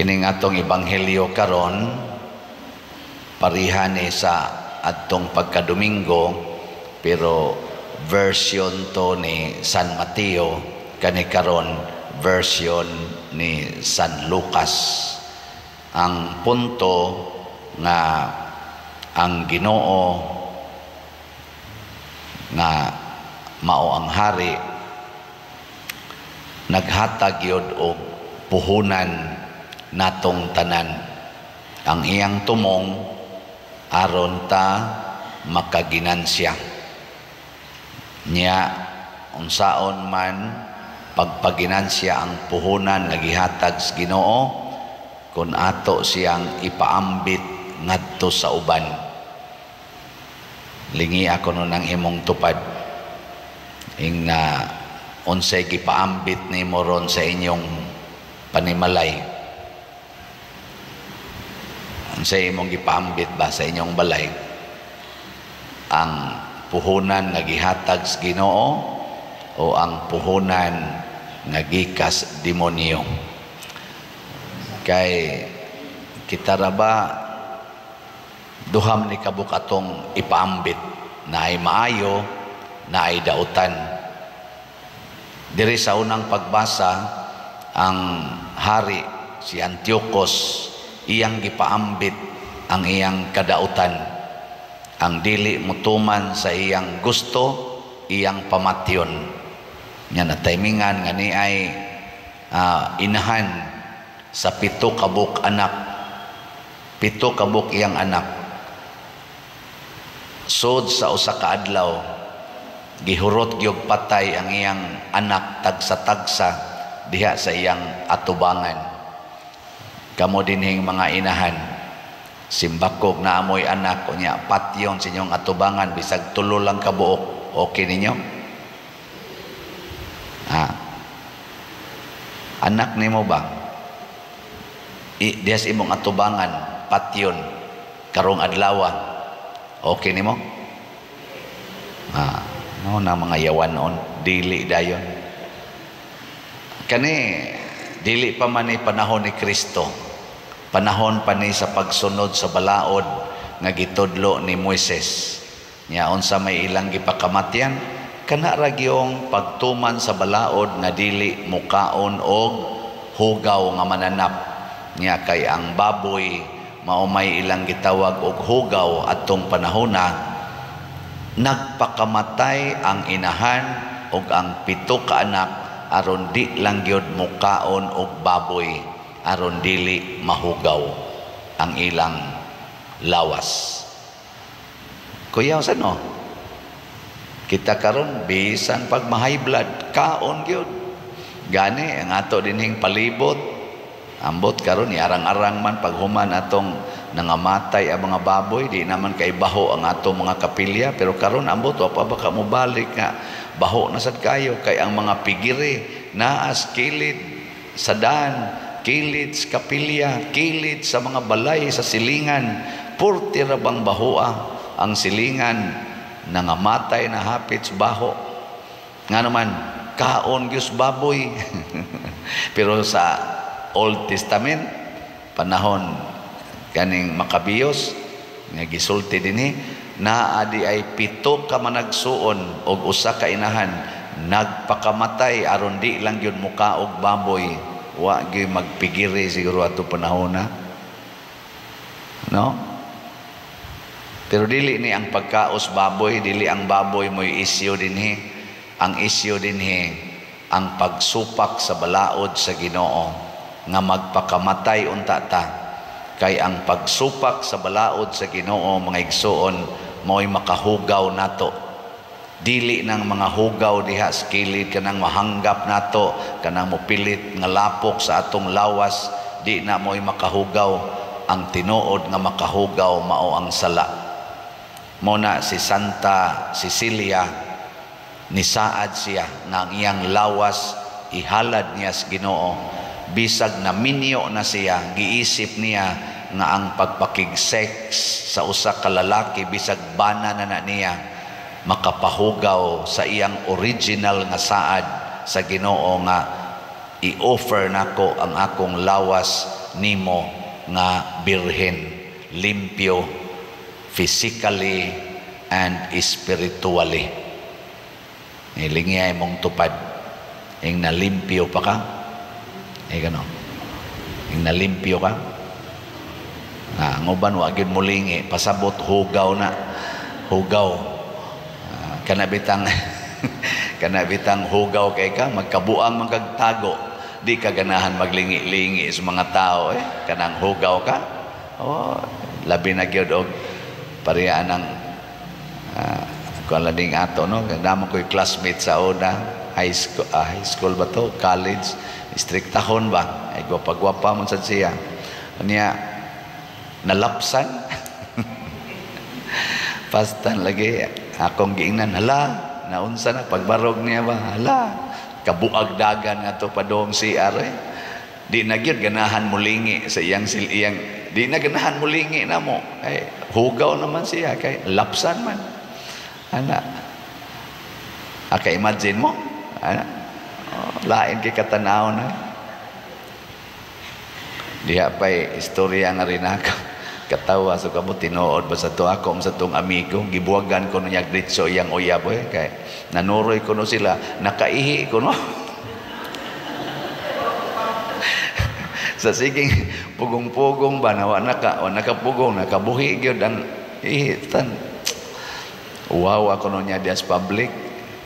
Kining atong ebanghelyo karon pareha ni sa adtong pagkadomingo, pero version to ni San Mateo, kani karon version ni San Lucas. Ang punto nga ang Ginoo nga mao ang hari naghatag yod og puhunan natong tanan, ang iyang tumong aron ta makaginansya niya. Unsaon man pagpaginansya ang puhunan nga gihatag sa Ginoo kung ato siyang ipaambit ngadto sa uban? Lingi ako nun ang imong tupad ing na unsay gipaambit nimo ron sa inyong panimalay. Unsay imong gipaambit ba sa inyong balay? Ang puhunan nga gihatag sa Ginoo o ang puhunan nga gikas demonyo? Kay kita ra ba duham ni kabuk atong ipaambit, na ay maayo, na ay dautan. Diri sa unang pagbasa, ang hari si Antiochus, iyang gipaambit ang iyang kadautan. Ang dili mutuman sa iyang gusto, iyang pamatyon. Nya na timingan nga ni ay inahan sa 7 kabuk anak, 7 kabuk iyang anak. Sod sa usa ka adlaw, gihurot gyud patay ang iyang anak tagsa-tagsa diha sa iyang atubangan. Kamo dinhing mga inahan, simbakog na amoy anak unya patyon sa inyong atubangan bisag 3 lang kabuok, okay ninyo? Ha? Anak nimo ba? Diha sa imong atubangan patyon karong adlaw, okay nimo? Ha, no na mga yawanon, dili dayon. Kani dili pa man ni panahon ni Kristo, panahon pa ni sa pagsunod sa balaod nga gitudlo ni Moises. Nya unsa may ilang gipakamatyan? Kana ra gyung pagtuman sa balaod nga dili mukaon og hugaw nga mananap. Nya kay ang baboy mao may ilang gitawag og hugaw atong panahona. Nagpakamatay ang inahan og ang 7 ka anak aron di lang gyud mukaon og baboy, aron dili mahugaw ang ilang lawas. Kuya, sa no? Kita karon bisan pag ma-high blood, kaon gyud. Gani ang ato dinhing palibot, ambot karon arang-arang man paghuman atong nangamatay ang mga baboy, di naman kay baho ang ato mga kapilya, pero karon ambot wa pa baka mobalik nga baho na sad kayo kay ang mga pigiri naas kilid sa daan, kilid sa kapilya, kilid sa mga balay sa silingan, purti ra bang bahoa ang silingan, nangamatay na hapit sa baho. Nga naman kaon gyud baboy. Pero sa Old Testament, panahon kaning Makabiyos nga gisulti dinhi, naa di ay 7 ka managsuon og usa ka inahan nagpakamatay aron di lang gyud mukaog baboy. Wa gyud magpigiri siguro ato panahon na, no? Pero dili ni ang pagkaos baboy, dili ang baboy mo'y isyu dinhi. Ang isyu dinhi ang pagsupak sa balaod sa Ginoo nga magpakamatay unta ta. Kay ang pagsupak sa balaod sa Ginoo, mga igsuon, mo'y makahugaw nato. Dili nang mga hugaw diha sa kilid kanang mahanggap nato, kanang mopilit nga lapok sa atong lawas, di na mo'y makahugaw. Ang tinuod nga makahugaw mao ang sala. Mona si Santa Cecilia, nisaad siya nga ang iyang lawas ihalad niya sa Ginoo. Bisag na minyo na siya, giisip niya nga ang pagpakig-sex sa usa ka lalaki bisag bana na na niya, makapahugaw sa iyang original nga saad sa Ginoo nga i-offer nako ang akong lawas nimo nga birhen, limpyo physically and spiritually. Ilingi mong tupad ing nalimpyo pa ka eh gano ing nalimpyo ka na ang uban wa gyud mulingi, pasabot hugaw na hugaw. Kana bitang hugaw kay ka magkabuang man kag tago, di ka ganahan maglingi-lingi sa mga tao eh kanang hugaw ka. Oh, labi na gyud og pareha ng kuan lang ding ato, no? Damo ko'y classmate sa una high school, high school ba to, college, istriktahon ba ay gwapa-gwapa man sad siya. Niya nalapsan pastan lagi akong giingnan, "Hala, naunsa na?" Pagbarog niya ba, hala, kabuag dagan nga to padong CR eh. Di na gyud ganahan mulingi sa iyang sil iyang, di na ganahan mulingi namo ay hugaw naman siya kay lapsan man ana. Aka imagine mo ana. Oh, lain kay katanaw na diha pa'y istorya nga rin ako katawa. So kamo tinuod ba sa to ako sa tong amigo gibuwagan ko niya diretso iyang uyab eh kay nanuroy ko no sila, nakaihi ko no sa siging pugong-pugong ba na wa nakapugong, nakabuhi gyud ang ihi tan. Wow, ako no niya dias public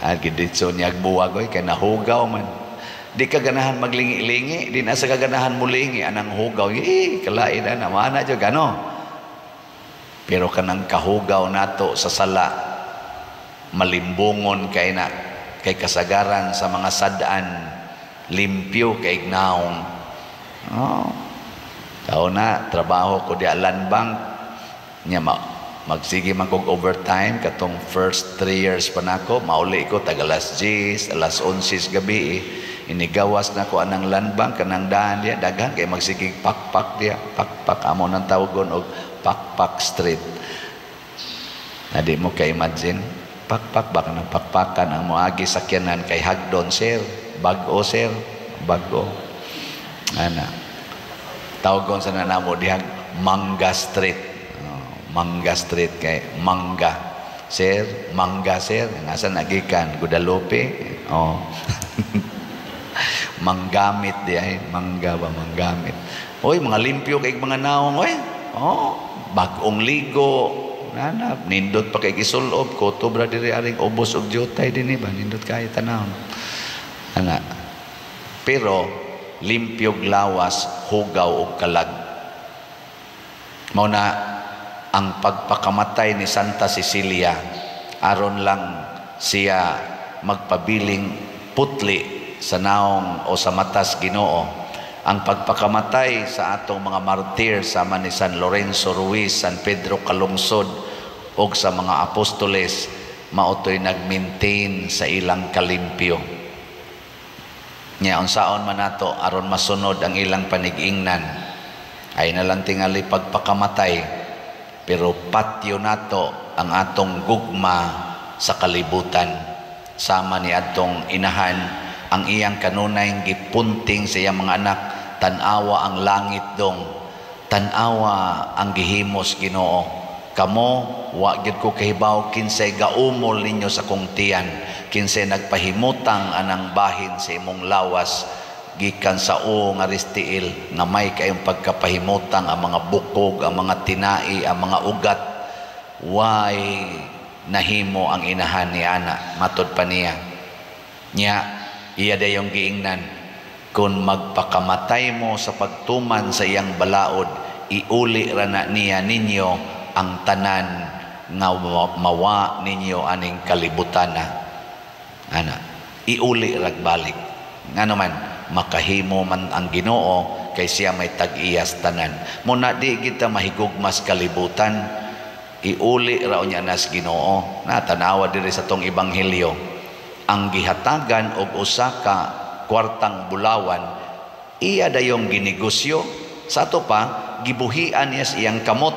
at giditso niya buwag oy kay nahugaw man. Di ka ganahan maglingi-lingi, di na sa kaganahan mulingi anang hugaw eh kalain na mana jud gano. Pero kanang kahugaw nato sa sala malimbungon kay na kay kasagaran sa mga sad-an limpyo kay naong. Oh. Tao na trabaho ko di Land Bank nya magsige man kog overtime katong first 3 years pa nako, mauli ko tag alas 10, alas 11 gabi eh. Inigawas na ko anang Land Bank kanang daan diya daghan kay magsigig pakpak diya, pakpak amo nang tawagon og Pakpak Street. Na di mo ka imagine pakpak ba kanang pakpakan ang moagi sakyanan kay hagdon, "Sir, bag-o, sir, bag-o." Ana tawagon sa namo diha Mangga Street. Oh, Mangga Street kay mangga, sir, mangga, sir, nasa nagikan Guadalupe. Oh. Manggamit di ay mangga ba manggamit. Oy, mga limpyo kay mga naong oy. Oh, bag-ong ligo nanap nindot pa kay gisulob koto bra diri aring ubos og jutay dinhi ba, nindot kay tanawon ana. Pero limpyog lawas, hugaw og kalag. Mao na ang pagpakamatay ni Santa Cecilia aron lang siya magpabiling putli sa naong o sa matas Ginoo. Ang pagpakamatay sa atong mga martir sama ni San Lorenzo Ruiz, San Pedro Calungsod og sa mga apostoles mao to'y nag-maintain sa ilang kalimpyo. Nya unsaon man nato aron masunod ang ilang panigingnan ay nalang tingali pagpakamatay, pero patyo nato ang atong gugma sa kalibutan sama ni atong inahan, ang iyang kanunay gipunting sa iyang mga anak, "Tan-awa ang langit dong, tan-awa ang gihimos Ginoo. Kamo wa gyud ko kahibaw kinsay gaumol ninyo sa kong tiyan, kinsay nagpahimutang anang bahin sa imong lawas gikan sa o nga ristiil nga may kayong pagkapahimutang ang mga bukog, ang mga tinai, ang mga ugat." Way nahimo ang inahan ni ana matod pa niya. Nya iya dayong giingnan, "Kung magpakamatay mo sa pagtuman sa iyang balaod, iuli ra na niya ninyo ang tanan nga mawa ninyo aning kalibutana." Ana, iuli rag balik. Ngano man makahimo man ang Ginoo kay siya may tag-iyas tanan. Mo na di kita mahigugmas kalibutan, iuli ra unya nas Ginoo. Na tanawa diri sa tong ebanghelyo, ang gihatagan og usa ka kwartang bulawan, iya dayong ginegosyo. Sa ato pa gibuhian niya sa iyang kamot,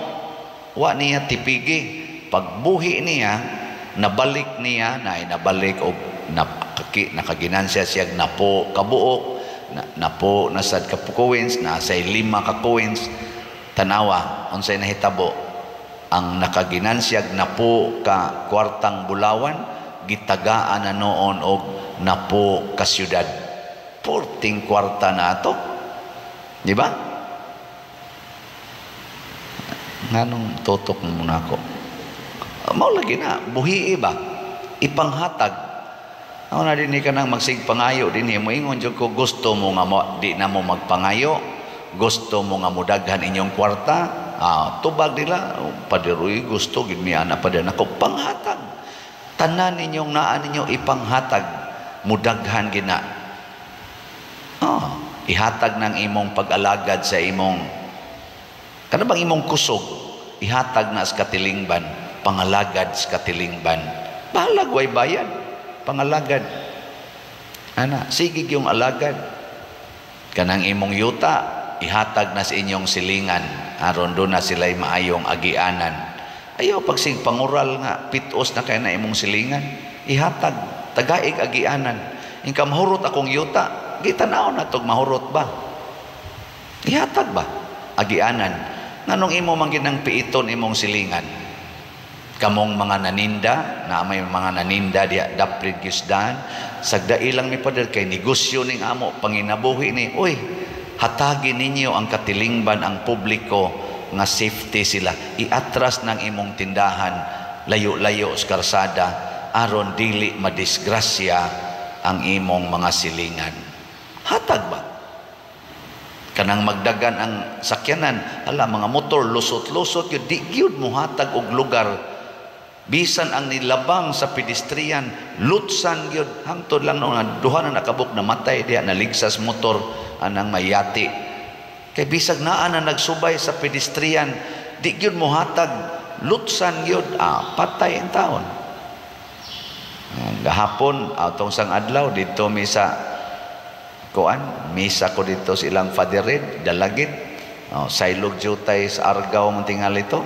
wa niya tipigi. Pagbuhi niya, nabalik niya na nabalik og nakaginansiya siya napo kabuok. Na, napo na sad ka coins, na say 5 ka coins. Tanawa unsay nahitabo. Ang nakaginansyag 10 ka kwartang bulawan, gitagaan na noon og 10 ka syudad. Porting kwarta na ato, di ba? Nganong tutok mo na ako? Mao lagi na, buhi ba? Ipanghatag. Ako na din ka nang magsigpangayo din mo ingon jud ko, gusto mo nga mo, di na mo magpangayo, gusto mo nga mudaghan inyong kwarta, tubag nila, padiroy gusto gid mi ana pa din ako panghatag. Tanan ninyong naa ninyo ipanghatag, mudaghan gina. Ihatag ng imong pag-alagad sa imong kana bang imong kusog, ihatag na sa katilingban, pangalagad sa katilingban. Bahalag way bayad, pangalagad. Ana, sige yung alagad. Kanang imong yuta, ihatag na sa inyong silingan aron do na sila'y maayong agianan. Ayaw pagsig pangural nga pitos na kay na imong silingan, ihatag tagaig agianan. Ingka mahurot akong yuta, gitanaw na tog mahurot ba? Ihatag ba agianan? Nganong imo man ginang piiton imong silingan? Kamong mga naninda, na may mga naninda diya daprid gisdan, sagdai lang mi pader kay negosyo ning amo panginabuhi ni. Uy, hatagi ninyo ang katilingban ang publiko nga safety sila. Iatras ng imong tindahan, layo-layo sa karsada aron dili madisgrasya ang imong mga silingan. Hatag ba? Kanang magdagan ang sakyanan, hala mga motor lusot-lusot yun, di gyud mohatag og lugar. Bisan ang nilabang sa pedestrian, lutsan gyud hangtod lang noon duha na nakabuk na matay diha naligsas motor anang mayati. Kay bisag naa na nagsubay sa pedestrian, di gyud mohatag, lutsan gyud, patay ang taon. Gahapon atong sang adlaw didto mi sa kuan, misa ko dito sa ilang Father Red, Dalagit. Saylog jutay sa Argao man tingali ito.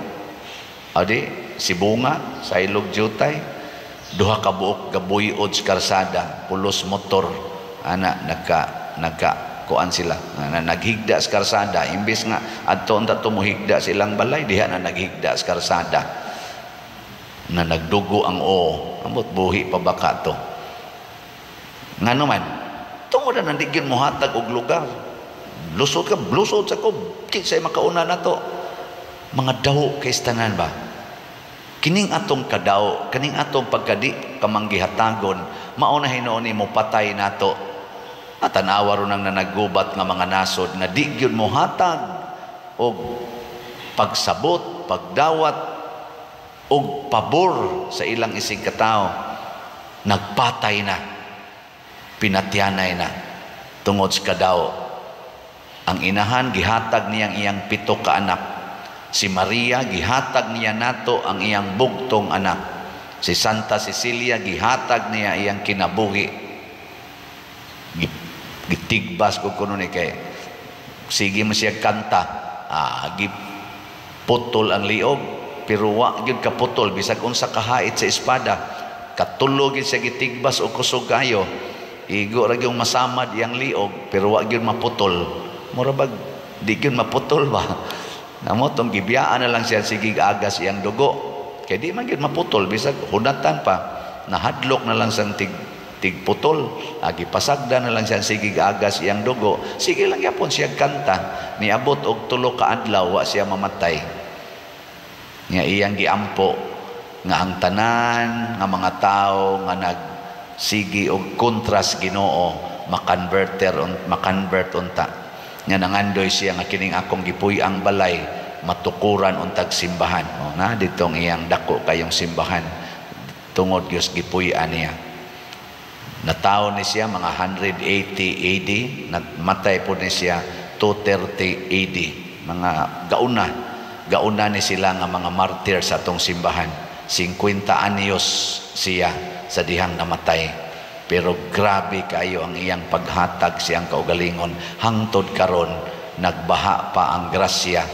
Adi, Sibunga, saylog jutay. Duha ka buok gabuyod sa karsada, pulos motor. Ana, nagka kuan sila. Ana, naghigda sa karsada. Imbis nga, adto unta tumuhigda sa ilang balay, diha na naghigda sa karsada. Na nagdugo ang oo. Ambot, buhi pa baka to. Ngano man, tungod na nandigyon mohatag og lugar. Lusot ka, lusot sa ko, kinsay makauna na to. Mga daw kay tanan ba? Kining atong kadaw, kining atong pagkadi kamanggihatagon, mao na hinuon nimo patay nato. At tanawa ron ang nanagubat nga mga nasod nga di gyud mohatag og pagsabot, pagdawat og pabor sa ilang isig katawo. Nagpatay na, pinatyanay na tungod sa kadaw. Ang inahan gihatag niyang iyang 7 ka anak. Si Maria gihatag niya nato ang iyang bugtong anak. Si Santa Cecilia gihatag niya iyang kinabuhi. Gitigbas ko kuno ni kay sige mo siya kanta, giputol ang liog pero wa gyud kaputol bisag unsa kahait sa espada. Katulog gyud siya gitigbas og kusog kayo. Igo ra gyud masamad iyang liog pero wa gyud maputol. Mura bag di gyud maputol ba? Namo tong gibiyaan na lang siya sige agas iyang dugo. Kay di man gyud maputol bisag hunatan pa. Nahadlok na lang sang tigputol. Agi pasagda na lang siya sige agas iyang dugo. Sige lang gyapon siya kanta. Niabot og 3 ka adlaw wa siya mamatay. Nga iyang giampo nga ang tanan nga mga tawo nga nagsigi og kontra sa Ginoo makonvert unta. Nga nangandoy siya nga kining akong gipuy-ang balay matukuran untag simbahan. O, na ditong iyang dako kayong simbahan tungod Dios gipuy-an niya. Natawo ni siya mga 180 AD, namatay po ni siya 230 AD. Mga gauna ni sila nga mga martir sa atong simbahan. 50 anyos siya sa dihang namatay. Pero grabe kayo ang iyang paghatag siyang kaugalingon. Hangtod karon nagbaha pa ang grasya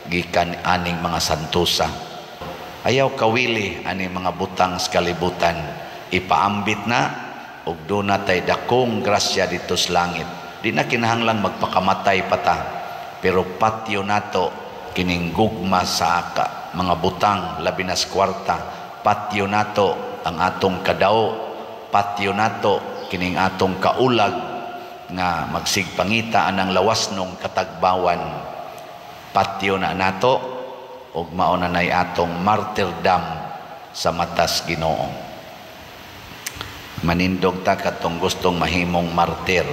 gikan aning mga santusa. Ayaw kawili aning mga butang sa kalibutan. Ipaambit na og doon natay dakong grasya dito sa langit. Di na kinahanglang magpakamatay pa ta, pero patyo nato kining gugma sa mga butang, labi na sa kwarta. Patyo nato ang atong kadao, patyo nato kining atong kaulag nga magsigpangita anang lawasnong katagbawan. Patyo na nato ug mao na nay atong martyrdom sa matas Ginoo. Manindog ta katong gustong mahimong martir.